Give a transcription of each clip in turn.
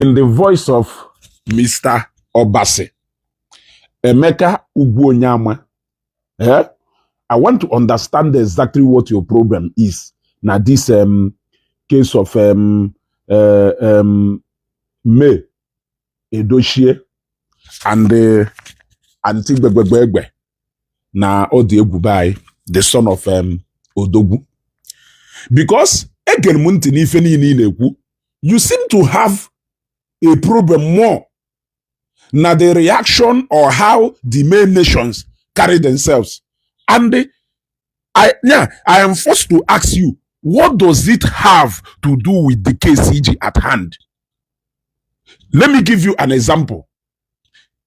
In the voice of Mr. Obase, Emeka Ugwuonye, I want to understand exactly what your problem is. Now, this case of May, Edochie, and Auntie Gbegbe, na Odiegwubai, the son of Odogwu. Because, you seem to have a problem more na the reaction or how the main nations carry themselves. And I am forced to ask you, what does it have to do with the KCG at hand? Let me give you an example.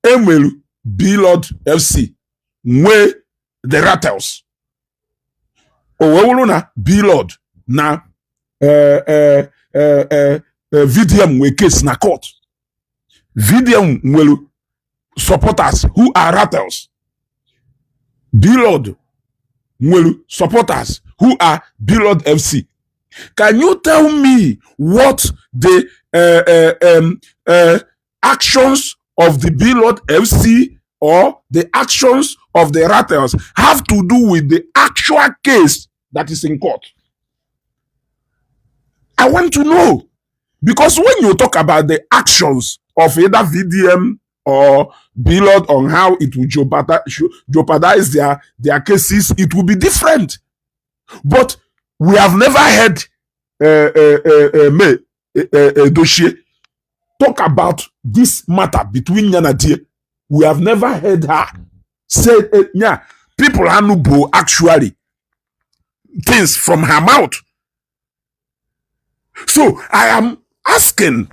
Emelu Bilod FC, where the Rattles. Owewuluna Bilod na VDM we case na court. VDM will supporters who are Rattles. Bilod will supporters who are Bilod FC. Can you tell me what the actions of the Bilod FC or the actions of the Rattles have to do with the actual case that is in court? I want to know. Because when you talk about the actions of either VDM or Bilod on how it will jeopardize their cases, it will be different. But we have never heard Edochie talk about this matter between Nyanadie. We have never heard her say, people are no actually things from her mouth. So I am asking,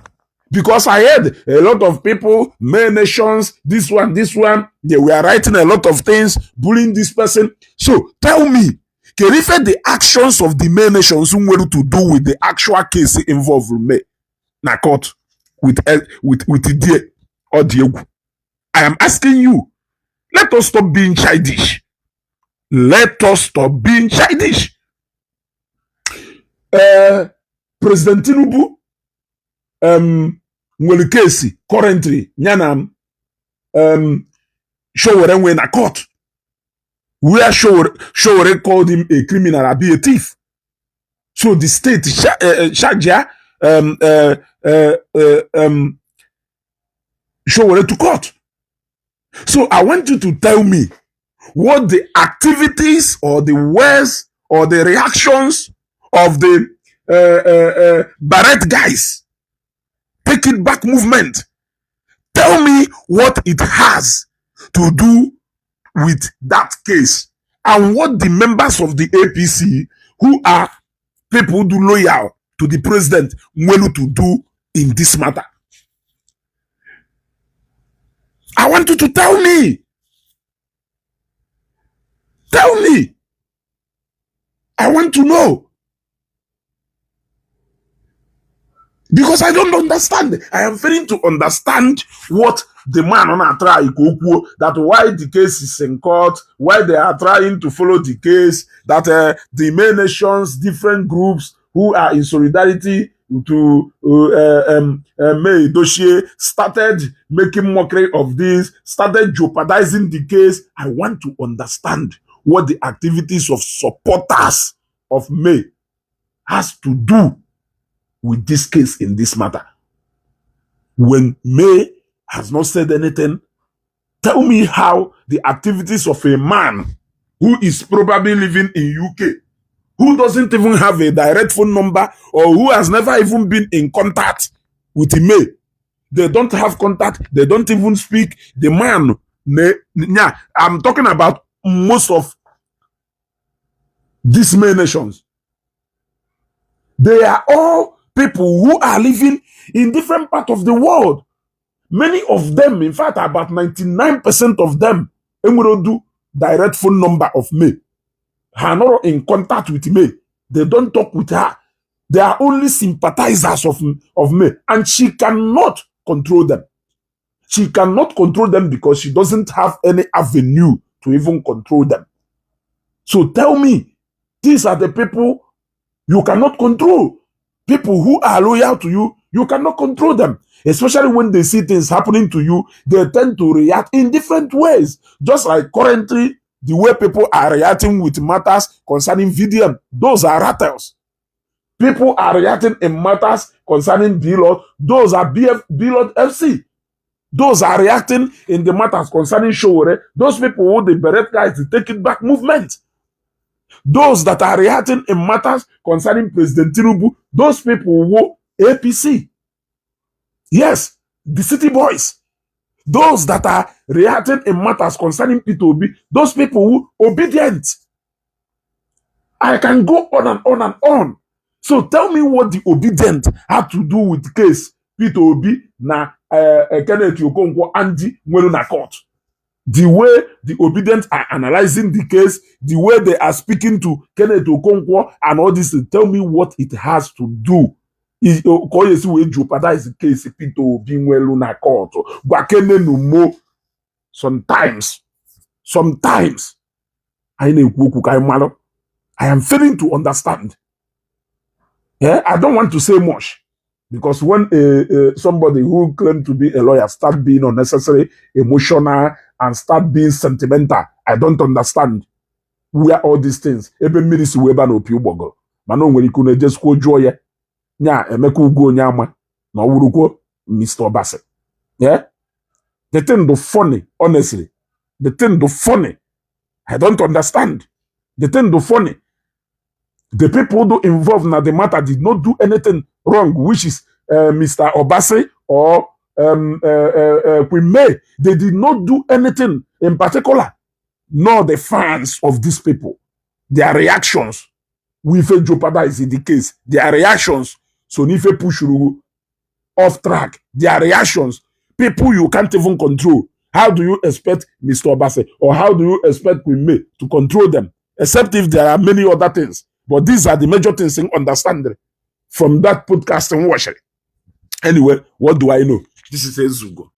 because I heard a lot of people, main nations, this one, they were writing a lot of things, bullying this person. So tell me, can you the actions of the main nations who were to do with the actual case involved with me? Na court with the or Diego. I am asking you, let us stop being childish. Let us stop being childish. President Tinubu nwere case currently nyana Showore when a court where Showore called him a criminal or be a thief. So the state Shaja Showore to court. So I want you to tell me what the activities or the words or the reactions of the Barrett guys, take it back movement. Tell me what it has to do with that case and what the members of the APC, who are people who loyal to the president, want to do in this matter. I want you to tell me. Tell me. I want to know. Because I don't understand. I am failing to understand what the man on a try that why the case is in court, why they are trying to follow the case, that the main nations, different groups who are in solidarity to May Edochie started making mockery of this, started jeopardizing the case. I want to understand what the activities of supporters of May has to do with this case in this matter. When May has not said anything, tell me how the activities of a man who is probably living in UK, who doesn't even have a direct phone number or who has never even been in contact with May. They don't have contact, they don't even speak. The man, I'm talking about most of these main nations. They are all people who are living in different parts of the world. Many of them, in fact, about 99% of them, do direct phone number of May. Are not in contact with May. They don't talk with her. They are only sympathizers of May. And she cannot control them. She cannot control them because she doesn't have any avenue to even control them. So tell me, these are the people you cannot control. People who are loyal to you, You cannot control them. Especially when they see things happening to you, they tend to react in different ways. Just like currently, the way people are reacting with matters concerning VDM, those are rattles. People are reacting in matters concerning B-Lord, those are B-Lord FC. Those are reacting in the matters concerning Showore, those people who the Beret guys to take it back movement. Those that are reacting in matters concerning President Tinubu, those people who APC. Yes, the city boys. Those that are reacting in matters concerning P2B, those people who obedient. I can go on and on and on. So tell me what the obedient had to do with the case P2B na Kenneth Okonkwo Andy Nwelu na court. The way the obedient are analyzing the case, the way they are speaking to Kenneth Okonkwo and all this, tell me what it has to do. Jeopardize the case P2B Nwelu na court. Sometimes I am failing to understand. Yeah, I don't want to say much because when somebody who claimed to be a lawyer start being unnecessary, emotional, and start being sentimental, I don't understand where all these things. Even ministry weba no pi ubogo. Mano when you could just go joy. Nya Emeka Ugwuonye ama na wuruko Mr. Obase. Yeah, the thing do funny, honestly. The thing do funny. I don't understand. The thing do funny. The people who involved in the matter did not do anything wrong, which is Mr. Obase or Queen May. They did not do anything in particular, nor the fans of these people. Their reactions, we feel jeopardize the case. Their reactions, so if you push you off track, their reactions, people you can't even control. How do you expect Mr. Obase or how do you expect Queen May to control them? Except if there are many other things. But these are the major things in understanding from that podcast and watching. Anyway, what do I know? This is Ezugo.